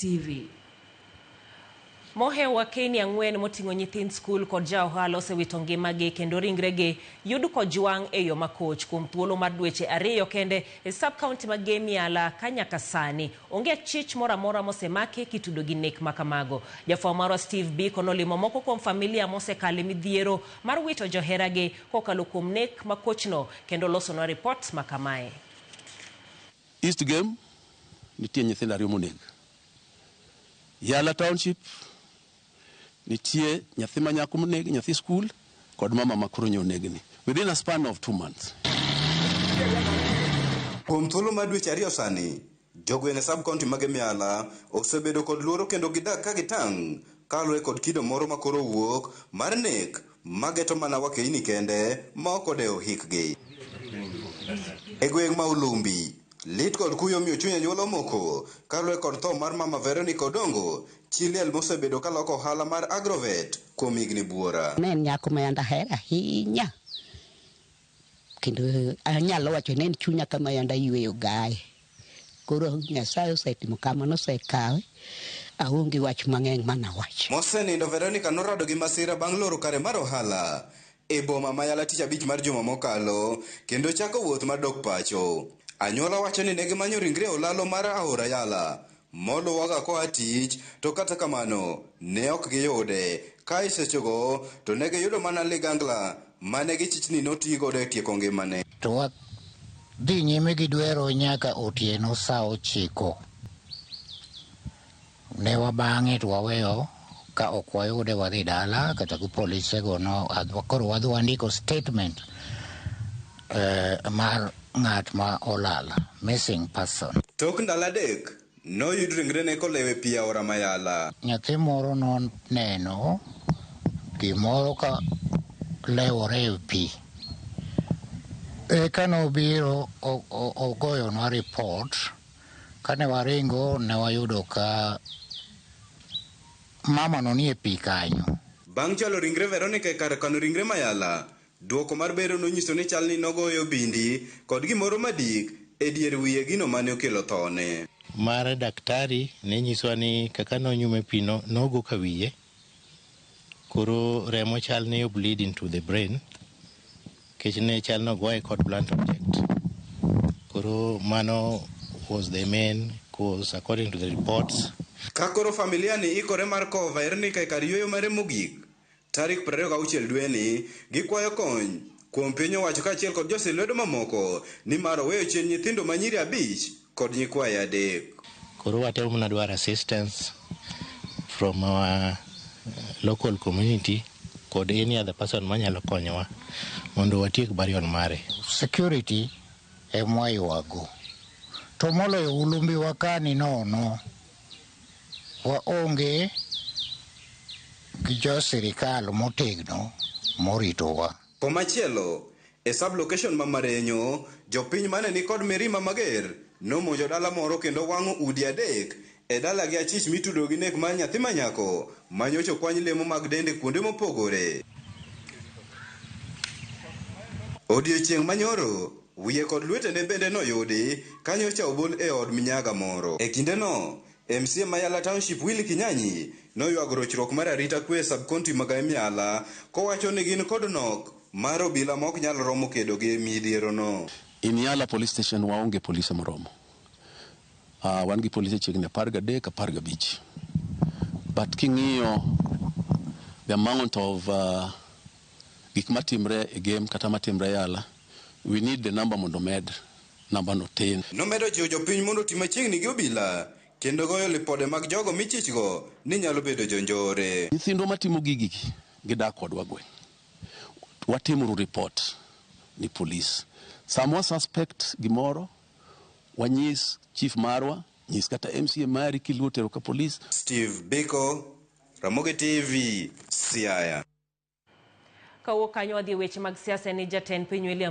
TV. Mohewo wakeyni 4 moting'o nyithind skul kod ja ohala osewito ngimagi kendo ringregi yud kojwang' e yo makoch kuom thuolo mar dweche 2 kende e sub county ma Gem Yala ka nyaka sani onge chich moro amora mosemaki kitudo gi nek makamago. Jafwambo marwa Steve Biko nolimo moko kuom familia mosekale midhiero mar wito joheragi kokalo kuom nek makochno kendo losonwa ripot makamae. East Gem nitie nyithindo 2 moneg. Yala Township nitie nyathi ma nyako moneg, nyathi skul kod mama ma koro onegni within a span of 2 months. Kuom thuolo mar dweche 2 sani, jogweng' e sub county mag Yala osebedo kod luoro kendo gidak ka gitang' kaluwore kod kido moro ma koro owuok mar nek mageto mana wakeini kende ma ok odewo hikgi. E gweng' ma Ulumbi, lit kod kuyo miyo chuny anyuola omoko kaluwore kod tho mar mama Veronica Odongo, chi liel mosebedo kaloko ohala mar agrovet kuom higni buora. Ne en nyako ma yande ahero ahinya, kendo anyalo wacho ni en chunya kama yande ayweyo gae. Koro Nyasaye osetimo kamano, osekawe, aonge wach mang'eny mana wach. Mosenindo Veronica norado gi masira bang' loro kare mar ohala e boma ma Yala tich abich mar juma mokalo kendo chako wuoth mar dok pacho. Anyuola wacho ni ne gimanyo ringre olalo mar aora Yala moluwoga koa tich, to kata kamano ne ok giyude. Ka isechego to ne giyudo mana ligangla mane gichich ni notigodo e tieko ngimane. To wadhi nyime gi dwero nyaka otieno sa 9. Ne wabang'e to waweyo ka ok wayude wadhi dala kata gi polisego no koro wadhi wandiko statement mar ng'at ma olal, missing person. Tok ndalo 3 noyud ringrene kolewo e pi aora ma Yala. Nyathi moro noneno gimoro ka lewore e pi. Eka nobiro ogoyonwa report. Kane waringo ne wayudo ka mama no nie pi kanyo. Bang' chwalo ringre Veronica e kar kano ringre ma Yala, duoko mar bero nonyiso ni chal ni nogoyo bindi kod gimoro madik e dier wiye gino mane okelo thone. Mar daktari ne nyiswa ni kaka nonyume pi no, nogo ka wiye, koro remo chal ni bleed into the brain, kech ne chal nogoye kod blunt object. Koro mano was the main cause according to the reports. Ka koro familia ni ikore mar kowo Veronica e kar yueyo mare mogik, tarik 26 dweni, gikwayo kony kuom piny owacho kaachiel kod josil lwedo mamoko nimar oweyo chien nyithindo ma nyiri 5 kod nyikwaye 3. Koro watemo mana dwaro assistance from our local community kod any other person manyalo konyowa mondo watiek burial mare. Security ema waywago. To moloyo Ulumbi wa kani nono, waonge gi jo sirikal motegno moritowa. Komachielo, e sub-location ma Marenyo, jopiny mane ni kod mirima mager nomonjo dala moro kendo wang'o udi 3 e dala gi achich mitudo gi nek mar nyathi manyako manyocha okwany lemo mag dende kuonde mopogore. Odiechieng' manyoro, wiye kod lwetene bende noyudi kanyocha obol e od minyaga moro. E kindeno, MCA ma Yala Township Willy Kinyanyi noywago rochruok mar arita kwe e sub-county mag Yala kowacho ni gin kod nok mar obila ma ok nyal romo kedo gi midhierono. In Yala police station waonge polise moromo. Wan gi polise chiegni 13, 15. But king'iyo the amount of gik matimre e Gem kata matimre Yala, we need the number mondo med namba no tin. Nomedo jiwo jopiny mondo oti machiegni gi obila kendo goyo lipode mag jogo michichgo ni nyalo bedo jonjore. Nyithindwa matimo gigi gidak kodwa gweng'. Watimuru report ni police. Sama suspect gimoro, wanyis chief marwa, nyis kata MCA mari kiluo tero ka police. Steve Biko, Ramogi TV, Siaya. Kawuok kanyo wadhi e weche mag siasa ni jatend piny William